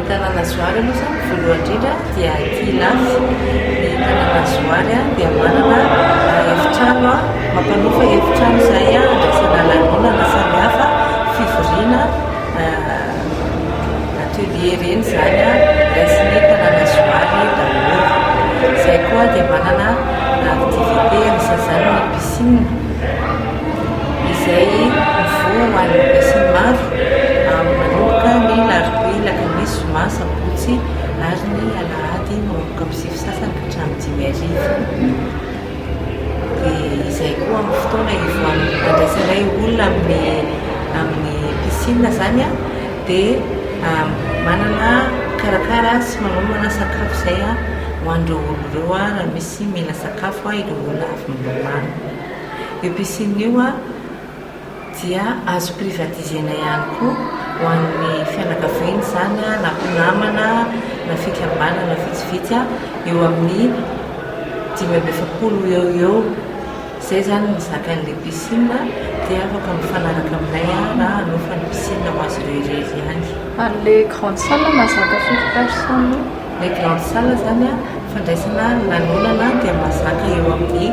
Tanàna Zoary aloha izany voalohany indrindra dia aty Ilafy. Ny Tanàna Zoary dia manana efitrano, mampanofa efitrano izay andraisana lanonana samihafa, fivoriana, atelier ireny izany raisin'ny Tanàna Zoary daholo. Izay koa dia manana activité anisan'izany ny piscine izay mivoha ho an'ny besinimaro manomboka ny alarobia, alakamisy, zoma, sabotsy ary ny alahady manomboka amin'ny 9 sasany ka hatramin'ny 5 hariva. Dia izay koa amin'ny fotoana ivoahan'ny andraisanay olona amin'ny amin'ny piscine izany dia manana mikarakara sy manomana sakafo izay ho an'ireo olona ireo raha misy mila sakafo ireo olona avy milomano. Io piscine io dia azo privatiser-na ihany koa ho an'ny fianakaviana izany na mpinamana na fikambanana vitsivitsy eo amin'ny 45 eo ho eo. Izay izany ny zakan'ilay piscine dia afaka mifanaraka aminay raha hanofa ny piscine ho azy ireo irery ihany. Ary ilay grande salle mahazaka firy personnes eo? Ilay grande salle izany fandraisana lanonana dia mahazaka eo amin'ny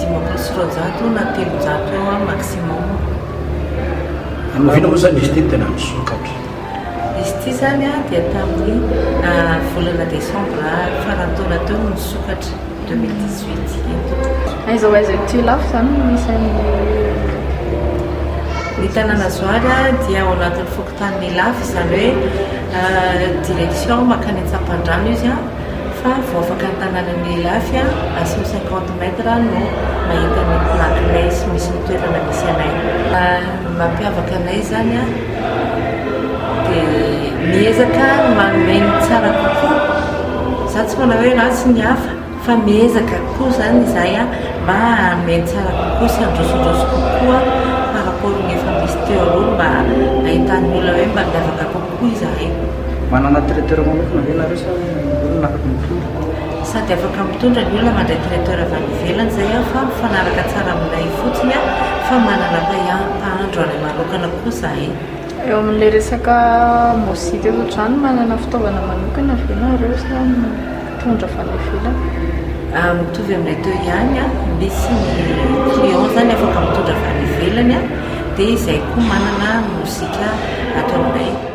250 na 300 eo maximum. Oviana moa izany izy ity no tena nisokatra? Izy ity izany dia tamin'ny volana desambra faran'ny taona teo no nisokatra, 2018 iny tompoko. Aiza ho aiza ety Ilafy izany no misy an'ny. Ny tanàna Zoary dia ao anatin'ny fokontanin'i Ilafy, izany hoe direction mankany Antsapandrano izy fa vao afaka ny tanànan'i Ilafy à 150 mètres no mahita ny plaque-nay sy misy ny toerana misy anay. Ny mampiavaka anay izany dia miezaka manome ny tsara kokoa, za tsy manao hoe ratsy ny hafa fa miezaka koa izany izahay mba hanome ny tsara kokoa sy handrosondroso kokoa par rapport ny efa misy teo aloha mba ahitan'ny olona hoe mba miavaka kokoa izahay. Manana traiteur manokana ve nareo sa olona afaka mitondra? Sady afaka mitondra ny olona mandray traiteur avy any ivelany izay aho fa mifanaraka tsara aminay fotsiny fa manana mpahandro anay manokana koa izahay. Eo amin'ilay resaka mozika sy ohatr'izany, manana fitaovana manokana ve nareo sa mitondra avy any ivelany? Mitovy aminay teo ihany, misy ny client izany afaka mitondra avy any ivelany dia izahay koa manana mozika ato aminay.